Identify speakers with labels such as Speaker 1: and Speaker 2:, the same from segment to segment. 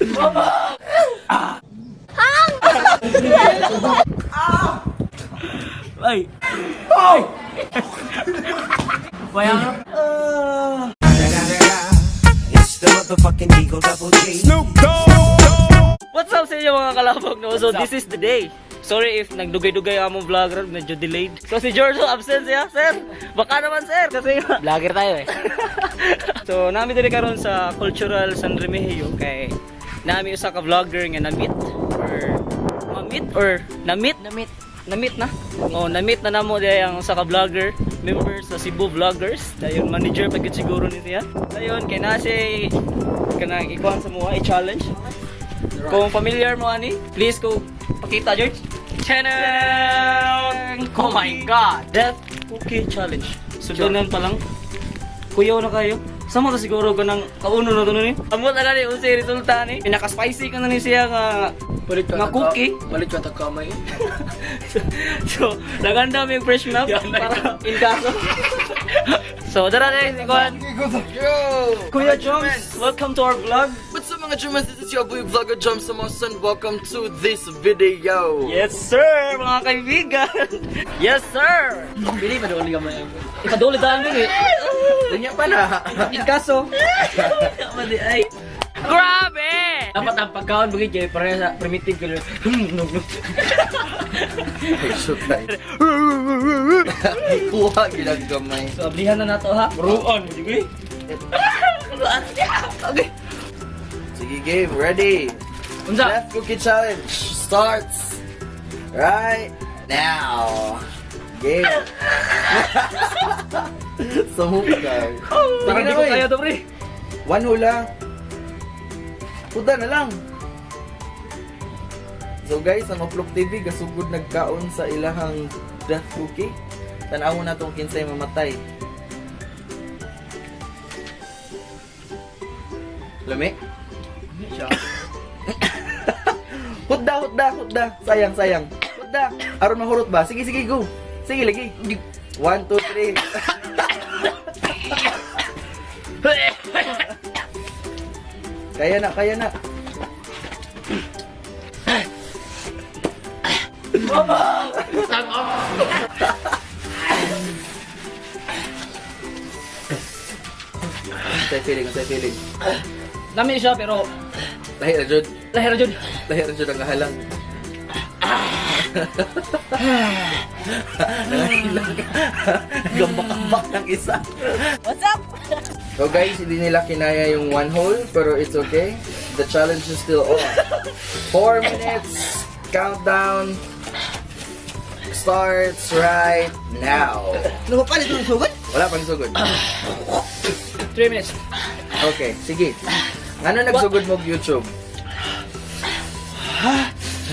Speaker 1: Ay! Ay! Wala.
Speaker 2: It's the motherfucking Eagle Double G.
Speaker 1: What's up sa inyo, mga kalapok, no? So this is the day. Sorry if nagdugay-dugay ang among vlog ron, medyo delayed. So si Giorgio absent siya, sir. Baka naman, sir, kasi nga
Speaker 3: Vlogger tayo eh.
Speaker 1: So nami diri karon sa Cultural San Remigio kay nami usa ka vlogger nga na-meet or ma-meet or na-meet
Speaker 3: Na-meet.
Speaker 1: Na-meet na. Oh, na-meet na namo diay ang usa ka vlogger, member sa Cebu Vloggers. Dayon manager pag gyud siguro ni siya. Dayon kay na siya kanang ikuan sa mua i-challenge. Kung familiar mo ani, please ko pakita, George. Channel!
Speaker 3: Oh my God!
Speaker 1: Death Cookie Challenge. Sundunan pa lang. Kuyaw na kayo. Sama ta siguro ka ng kauno na to ni. Amot na gani unsay resulta ni. Pinaka spicy ka na ni siya nga
Speaker 3: Palit
Speaker 1: nga cookie.
Speaker 3: Palit ka kamay.
Speaker 1: So, naganda mi yung fresh map para in kaso. So, dara na ikuan.
Speaker 4: Yo!
Speaker 1: Kuya Joms, welcome to our vlog.
Speaker 4: What's up, mga Germans? This is your boy Vlogger Jumps and welcome to this video!
Speaker 1: Yes, sir, mga kaibigan. Yes, sir.
Speaker 3: Pili pa doon gamay.
Speaker 1: Ikadulit daan din eh.
Speaker 4: Ganyan pa na!
Speaker 1: In kaso. Mali ay. Grabe!
Speaker 3: Dapat ang pagkaon bagay kay pareha sa primitive color.
Speaker 4: Shoot tayo. Kuha ginaggamay.
Speaker 1: So, ablihan na nato ha. Ruon, di ba? Okay.
Speaker 4: Sige, game, ready?
Speaker 1: Unsa?
Speaker 4: Death Cookie Challenge starts right now! Game! Sumukay.
Speaker 1: Parang di ko kaya to, pre.
Speaker 4: One hula. Puta na lang. So guys, ang Uplok TV gasugod nagkaon sa ilahang death cookie. Tan-awon na tong kinsay mamatay. Lami? Hutda, hutda, hutda. Sayang, sayang. Hutda. Aron mahurot ba? Sige, sige, go. Sige, lagi. One, two, three. Kaya na, kaya na. Unsay feeling, unsay feeling?
Speaker 1: Lami siya pero
Speaker 4: Lahi ra jud.
Speaker 1: lahir jud.
Speaker 4: Lahi ra jud ang halang. Nangailang. Gambak-ambak ng isa.
Speaker 5: What's up?
Speaker 4: So guys, hindi nila kinaya yung one hole, pero it's okay. The challenge is still on. 4 minutes, countdown starts right now.
Speaker 3: Ano pa nito sugod?
Speaker 4: Wala pang sugod.
Speaker 1: 3 minutes.
Speaker 4: Okay, sige. Ano nagsugod mo og YouTube?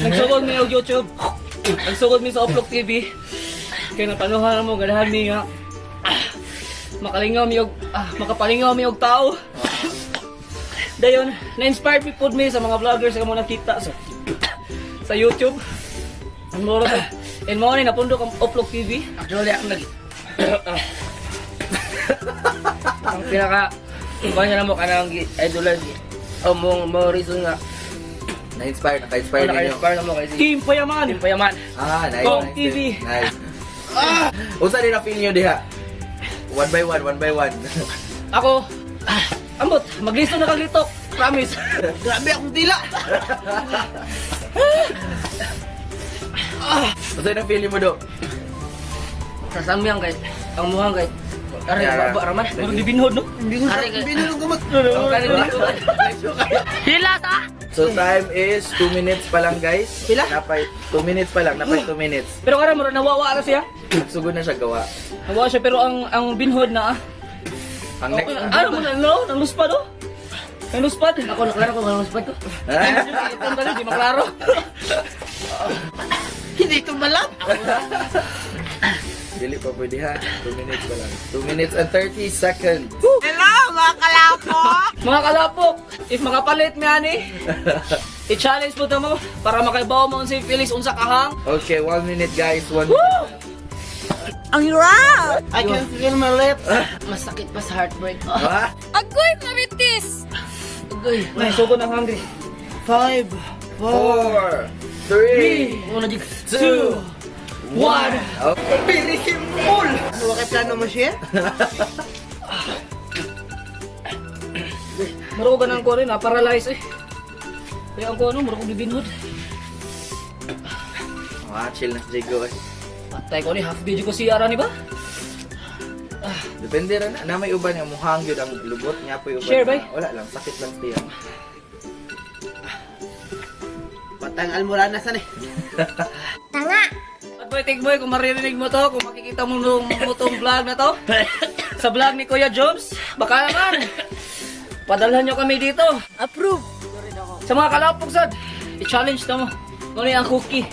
Speaker 1: Nagsugod mi og YouTube. Nagsugod mi sa Upload TV. Kay napanuhan mo ganahan mi nga makalingaw mi og makapalingaw mi og tao. Dayon, na-inspired mi pud mi sa mga vloggers nga mo nakita sa YouTube. Ang mura ta. And mo ni napundok ang Upload TV.
Speaker 3: Actually ako nag ang pinaka kuha niya na mo kanang idol o mo mo reason nga
Speaker 4: Na-inspire, naka-inspire ninyo.
Speaker 3: naka-inspire na mo kasi
Speaker 1: Team Payaman.
Speaker 3: Team Payaman.
Speaker 4: Ah, nice.
Speaker 1: Kong
Speaker 4: Nice.
Speaker 1: TV.
Speaker 4: Nice. Ah! Unsa din na feel niyo diha? One by one, one by one.
Speaker 1: Ako, ambot, maglisto na kaglitok. Promise.
Speaker 3: Grabe akong dila.
Speaker 4: Unsa na feel mo do?
Speaker 3: Sa samyang kay ang muhang kay Aray,
Speaker 4: Yeah.
Speaker 3: baba raman.
Speaker 1: Murag gibinhod, no?
Speaker 3: Aray kay binulong gumot. Ang kanin
Speaker 1: Hila ta!
Speaker 4: So time is 2 minutes pa lang, guys.
Speaker 3: Pila?
Speaker 4: Napay 2 minutes pa lang, napay 2 minutes.
Speaker 1: Pero karon murag nawawa na siya.
Speaker 4: Sugod na siya gawa.
Speaker 1: Nawawa siya pero ang binhod na ah.
Speaker 4: Ang next.
Speaker 1: Ano mo na no? Nangluspad oh. Nangluspad.
Speaker 3: Ako naklaro ko ng spot ko.
Speaker 1: Itong dali, di maklaro.
Speaker 3: Hindi tumalab.
Speaker 4: Dili pa pwede ha. 2 minutes pa lang. 2 minutes and 30 seconds.
Speaker 5: Hello, mga kalapok!
Speaker 1: Mga kalapok, if makapalit mi ani, i-challenge mo to mo para makaibaw mo unsay feelings unsa kahang.
Speaker 4: Okay, 1 minute, guys. 1 minute.
Speaker 5: Ang hirap!
Speaker 3: I can feel my lips. Masakit pa sa heartbreak.
Speaker 4: Ha?
Speaker 5: Agoy, Marites!
Speaker 3: Agoy.
Speaker 1: Ay, sugod ng hungry.
Speaker 5: 5, 4,
Speaker 4: 4, 3,
Speaker 1: 2, 1.
Speaker 4: Very simple!
Speaker 5: Okay, plano mo siya?
Speaker 1: Muro ko ganang ko rin, na-paralyze eh. Kaya ang ko ano, muro ko bibinhod.
Speaker 4: Ah, chill na si Jigo eh.
Speaker 1: Patay ko ni, half video ko si Ara ni ba?
Speaker 4: Depende rin na. Na may uban nga muhang yun ang lubot nga po uban.
Speaker 1: Share,
Speaker 4: na
Speaker 1: bay.
Speaker 4: Wala lang, sakit lang siya.
Speaker 5: Patang almorana san eh.
Speaker 1: At boy, take boy, kung maririnig mo to, kung makikita mo, mo tong vlog na to, sa vlog ni Kuya Jobs, baka naman, padalhan nyo kami dito.
Speaker 5: Approve!
Speaker 1: Sa mga kalapog sad, i-challenge na mo. Ano yung ang cookie?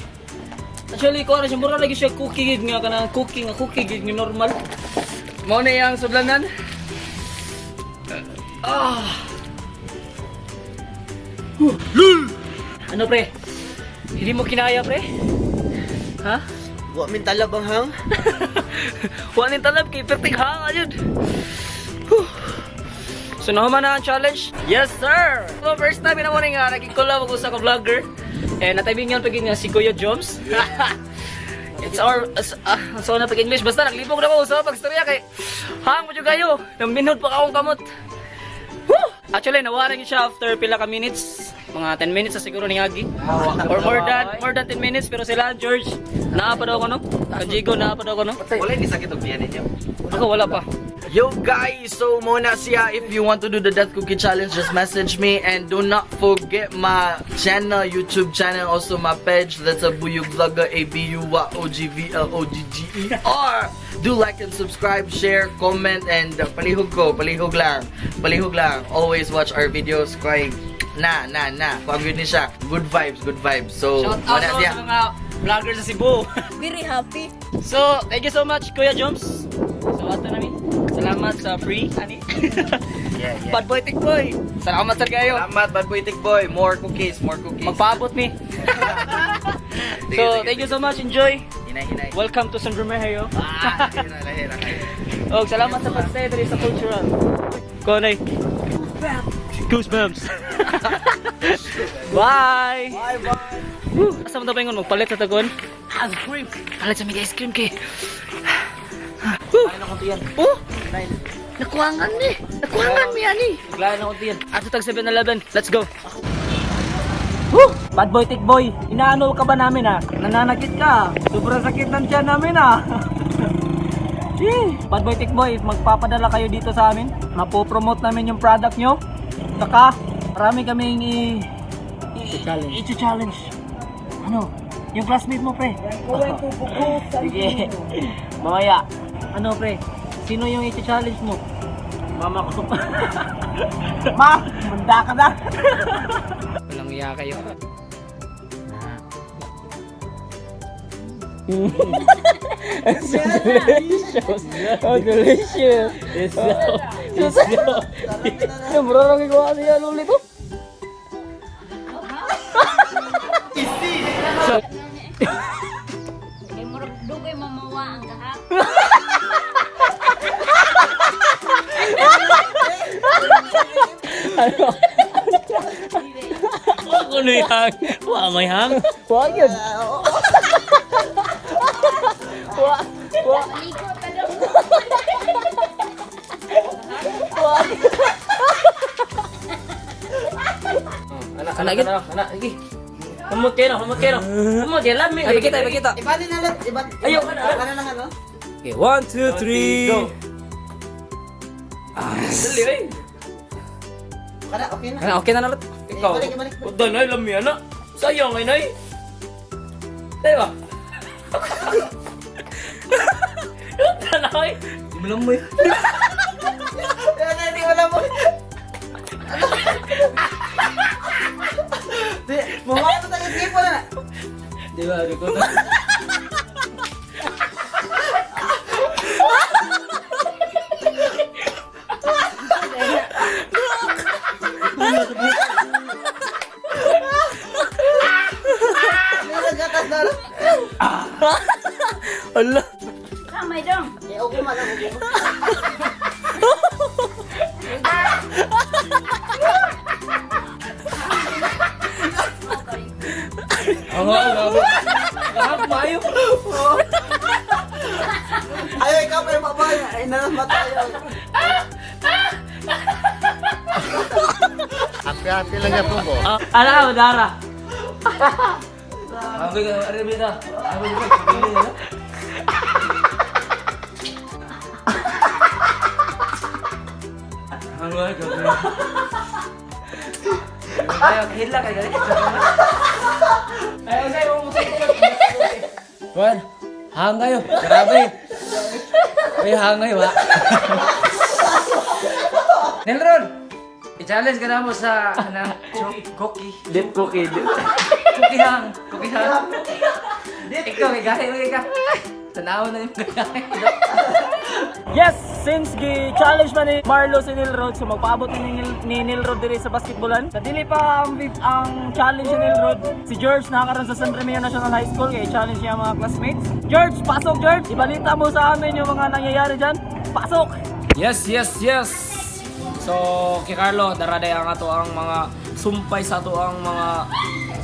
Speaker 1: Actually, ko ano siya, mura lagi siya cookie gid nga kanang cookie nga cookie gid nga normal. Mao na iyang sudlanan. Ah. Huh. Lul! Ano pre? Hindi mo kinaya pre? Ha?
Speaker 5: Wa min talab ang hang.
Speaker 1: Wa ning talab kay perting hanga jud. Whew. So nahuman na ang challenge. Yes sir. So first time na mo ni nga naging-collab ako sa ka-vlogger. Eh natibingan pag nga si Kuya Joms. It's our so na pag English basta naglibog na ko sa pagstorya kay hang mo jud kayo. Nang minhod pa akong kamot. Whew! Actually, nawala gyud siya after pila ka minutes. Mga 10 minutes na siguro ni Agi. Or more than 10 minutes pero sila George naa pa daw ko no. Kanjigo naa pa daw ko no.
Speaker 4: Wala ni sakit og tiyan ninyo.
Speaker 1: Ako wala pa.
Speaker 4: Yo guys, so muna siya. If you want to do the Death Cookie Challenge, just message me and do not forget my channel, YouTube channel, also my page. That's a Buyog Vlogger, A B U Y O G V L O G G E R. Do like and subscribe, share, comment, and palihog ko, palihog lang, palihog lang. Always watch our videos. Kay na na na. Kung yun ni siya. Good vibes, good vibes. So,
Speaker 1: Shout out
Speaker 4: muna
Speaker 1: sa
Speaker 4: siya.
Speaker 1: mga vlogger sa Cebu.
Speaker 5: Very happy.
Speaker 1: So, thank you so much Kuya Joms. So, ato nami. Salamat sa free ani.
Speaker 4: Yeah.
Speaker 1: Bad boy tik boy. Salamat sa kayo.
Speaker 4: Salamat, Bad Boy Tik Boy. More cookies, more cookies.
Speaker 1: Magpaabot mi.
Speaker 4: Sige,
Speaker 1: So,
Speaker 4: sige,
Speaker 1: thank you so much. Enjoy.
Speaker 4: Hinay, hinay.
Speaker 1: Welcome to San Remigio.
Speaker 4: Ah, lahi, lahi, lahi.
Speaker 1: Og salamat sa pagstay diri sa cultural. Konay. Goosebumps. Bye.
Speaker 4: Bye, bye.
Speaker 1: Woo! Asa mo daw magpalit sa tagon? Ice cream. Palit sa mga ice cream kay. Woo! Oh! Nakuangan ni. Nakuangan mi ani.
Speaker 3: Naglaan ako diyan.
Speaker 1: Ato tag 7-Eleven. Let's go. Woo! Bad boy, tik boy. Inaano ka ba namin ah? Nananakit ka. Sobrang sakit ng tiyan namin ah. Yee! Bad boy, tik boy, magpapadala kayo dito sa amin. Mapopromote namin yung product nyo. Saka, marami kaming
Speaker 3: I-challenge.
Speaker 1: I-challenge. Ano? Yung classmate mo, pre.
Speaker 3: Sige. Mamaya.
Speaker 1: Ano, pre? Sino yung i-challenge mo?
Speaker 3: Mama ko.
Speaker 5: Ma, munda ka na.
Speaker 1: Walang iya kayo. Delicious. Oh, delicious.
Speaker 3: It's so, it's so.
Speaker 1: Mura lang ikaw kasi yan ulit oh.
Speaker 6: Kay murag dugay mamawa ang gahap.
Speaker 3: Ako na yung hang. Wa may hang.
Speaker 1: Wag yun. Wa, wa.
Speaker 6: Ligo ta daw.
Speaker 3: Anak, anak, anak, anak, sige. Humot kayo na, humot kayo na. Humot kayo, lami.
Speaker 1: Ay, pakita, pakita.
Speaker 5: Iba na lang, iba.
Speaker 3: Ayaw ka na.
Speaker 5: Iba na lang ano?
Speaker 1: Okay, 1, 2, 3.
Speaker 3: Go. Dali, ay.
Speaker 5: Kana, okay na.
Speaker 1: Ano, okay na nalat.
Speaker 3: Ikaw.
Speaker 5: Ibalik, ibalik.
Speaker 3: Udah, nay, lami, anak. Sayang, ay, nay. Dali ba? Udah, nay.
Speaker 1: Di mo lang mo eh.
Speaker 5: Kaya na, hindi wala mo. Di, mukha na tayo tipo na.
Speaker 3: Di ba, di ko.
Speaker 5: Hindi na gatas na.
Speaker 1: Ala.
Speaker 6: Kamay dong.
Speaker 5: Eh, okay man ako.
Speaker 1: Oo, grabe. Gahak maayo.
Speaker 5: Ay, ikaw pa yung babae. Ay, nanamatay.
Speaker 7: Happy-happy lang yan po.
Speaker 1: Ala ka, Dara. Sabi ka, Arabita. Sabi ka, sabi ka. Ano ay, grabe. Ay, hila ka gali. Ay, ay, mo Juan, hangayo. Grabe. Ay, hangay wa. Nelron, i-challenge ka na mo sa kanang cookie.
Speaker 4: Dip cookie.
Speaker 1: Cookie hang. Cookie hang. Ikaw, gahi mo ka. Tanaw na yung gahi.
Speaker 8: Yes, since gi-challenge man ni Marlo si Nilrod, so magpaabot ni Nilrod diri sa basketballan. Sa dili pa ang challenge ni Nilrod, si George nakakaroon sa San Remigio National High School kay challenge niya ang mga classmates. George, pasok George! Ibalita mo sa amin yung mga nangyayari dyan. Pasok!
Speaker 1: Yes. So, kay Carlo, daraday ang ato ang mga sumpay sa ato ang mga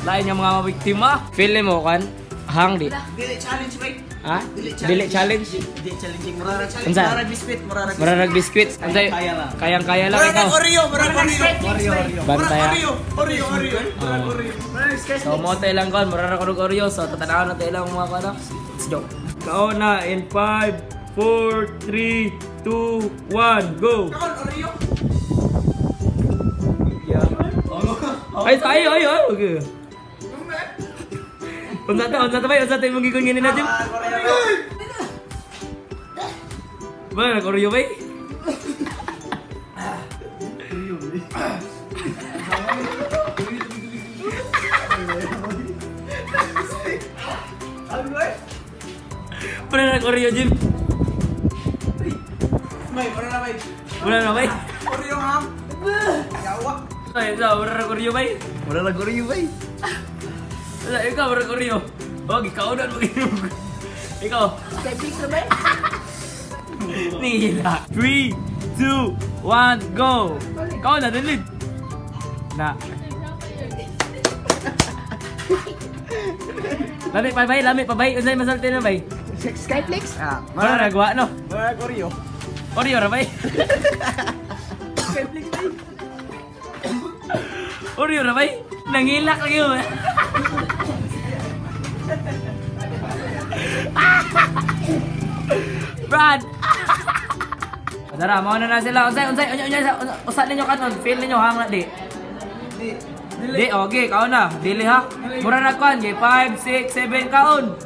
Speaker 1: lain nga mga biktima. Feel mo kan? Hang di.
Speaker 5: Dili challenge, mate.
Speaker 1: Ha? Dili challenge.
Speaker 5: Dili challenging. Murarag
Speaker 1: Unsa?
Speaker 5: Murarag biscuit. Murarag
Speaker 1: Murarag biscuit. Unsay?
Speaker 5: Kaya lang.
Speaker 1: Kayang-kaya lang
Speaker 5: Murarag
Speaker 1: ikaw.
Speaker 5: Oreo. Murarag Oreo.
Speaker 1: Bantay.
Speaker 5: Oreo. Oreo. Oreo. Murarag Oreo.
Speaker 1: So mo tayo lang kon, murarag og Oreo. So tatanawon na tayo lang mga kono. Let's go.
Speaker 8: Kaon na in 5, 4, 3, 2, 1, go!
Speaker 5: Kaon, Oreo.
Speaker 1: Ay, ay, ay, ay. Okay. Unsa ta bay? Unsa ta imong gigon ngini na Jim? Ba, nag Oreo bay? Pala nag Oreo Jim.
Speaker 5: May, mura na may.
Speaker 1: Wala na bay.
Speaker 5: Oreo ham. Yawa.
Speaker 1: Ay, sa wala nag Oreo bay.
Speaker 4: Murarag Oreo bay.
Speaker 1: Wala, ikaw wala nag Oreo. Oh, gikaunan mo ginog. Ikaw. Nihila.
Speaker 8: 3, 2, 1, go! Kaon na, dali! Na.
Speaker 1: Lami pa bay, lami pa bay. Unsay masulti na bay?
Speaker 5: Skyflix? Ah,
Speaker 1: Wala nagwa no.
Speaker 5: Murarag Oreo.
Speaker 1: Oreo ra bay. Oreo ra bay. Nangilak lagi mo. Brad. Tara, mao na na sila. Unsay unsay unya unya usa ninyo kanon, feel ninyo hang na di. Di, okay, kaon na. Dili ha. Mura na kuan, 5, 6, 7 kaon.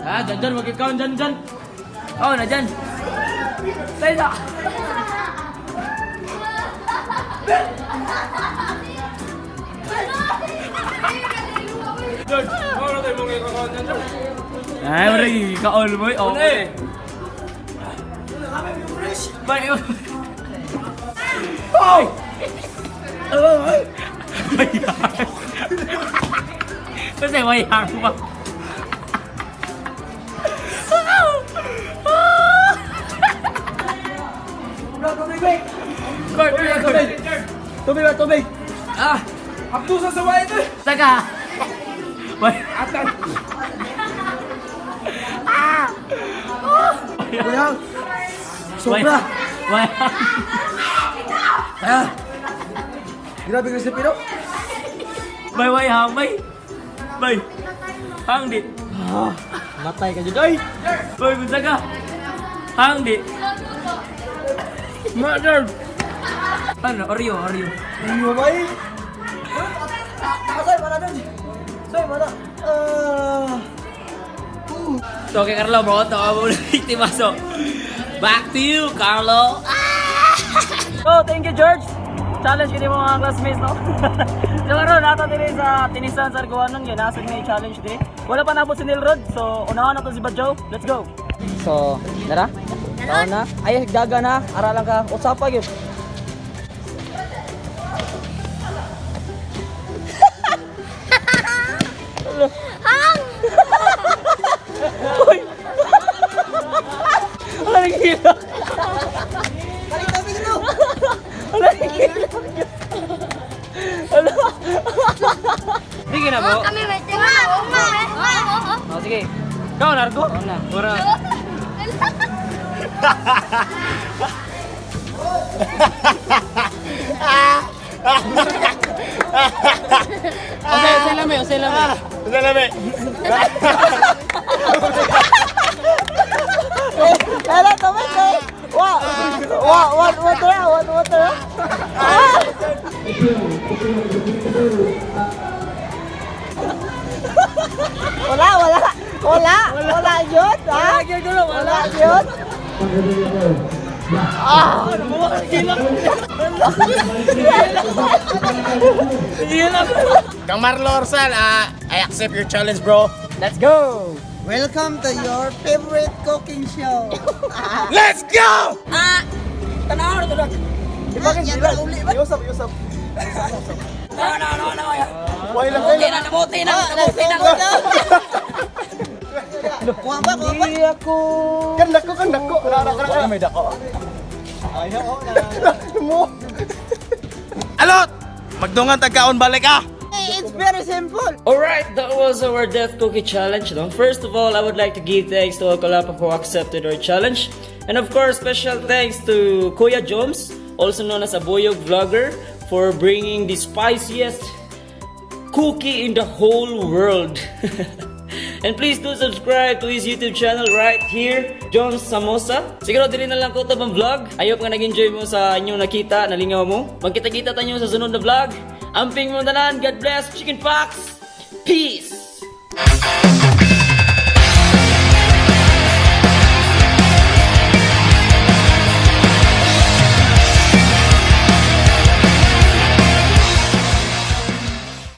Speaker 1: Ah, dyan dyan, wag kaon dyan dyan. Oh, na dyan. Tayo na. Ay, wala kaon mo. Okay. Bay. Hoy! Kasi may hang pa.
Speaker 5: Tubig ba, tubig?
Speaker 1: Ah!
Speaker 8: Abdo sa saway ito!
Speaker 1: Taka! Way.
Speaker 5: Kuya. Sobra.
Speaker 1: Way.
Speaker 5: Ah. Grabe ka sa pino.
Speaker 1: Bay, way, hang, bay. Bay. Hang di.
Speaker 5: Matay ka dyan. Ay!
Speaker 1: Bay, bunsa ka. Hang di.
Speaker 3: Mother!
Speaker 1: Ano? Oreo, Oreo.
Speaker 5: Oreo ba eh? Soy, para dun. Soy, para. Ah.
Speaker 1: So, kay Carlo, bro, ito ang mga biktima. So, back to you, Carlo.
Speaker 8: So, thank you George! Challenge kini mo mga classmates, no? So, karon nato diri sa Tinisan sa Arguanon, kay nasa may challenge diri. Wala pa nabot si Nilrod, so unahan nato si Badjo. Let's go! So, dara? Tao na. Ay, daga na. Ara lang ka. Usap pa gyud.
Speaker 6: Hang!
Speaker 8: Hoy! Wala nang hilak.
Speaker 5: Balik tubig no.
Speaker 8: Wala nang hilak. Wala.
Speaker 1: Ready ka na mo?
Speaker 6: Oh, kami may tinga. Uma, uma.
Speaker 1: Oh, sige. Ikaw, Nargo? Oo na. Mura. Usay lami, usay lami.
Speaker 7: Usay lami.
Speaker 5: Wala, tama ka. Wa, wa, one water, one water. Ah! Wala, wala. Wala, wala yun. Ha?
Speaker 1: Wala,
Speaker 5: Wala yun.
Speaker 7: Kang Marlo Orsal, ah, I accept your challenge, bro.
Speaker 8: Let's go!
Speaker 5: Welcome to your favorite cooking show.
Speaker 7: Let's go!
Speaker 5: Yusuf, Yusuf. No. Okay na, nabuti na, nabuti na. Kuha ba, kuha ba? Hindi ako.
Speaker 7: Kandako, kandako. Wala, may dako.
Speaker 5: Ayaw, na.
Speaker 7: Mo. Alot! Magdungan tagkaon balik ah.
Speaker 5: It's very simple.
Speaker 1: Alright, that was our Death Cookie Challenge. No? First of all, I would like to give thanks to Okalapa who accepted our challenge. And of course, special thanks to Kuya Joms, also known as Aboyog Vlogger, for bringing the spiciest cookie in the whole world. And please do subscribe to his YouTube channel right here, John Samosa. Siguro dili na lang ko ito bang vlog. I hope nga nag-enjoy mo sa inyong nakita, nalingaw mo. Magkita-kita tayo sa sunod na vlog. Amping mo tanan. God bless. Chicken Pox. Peace!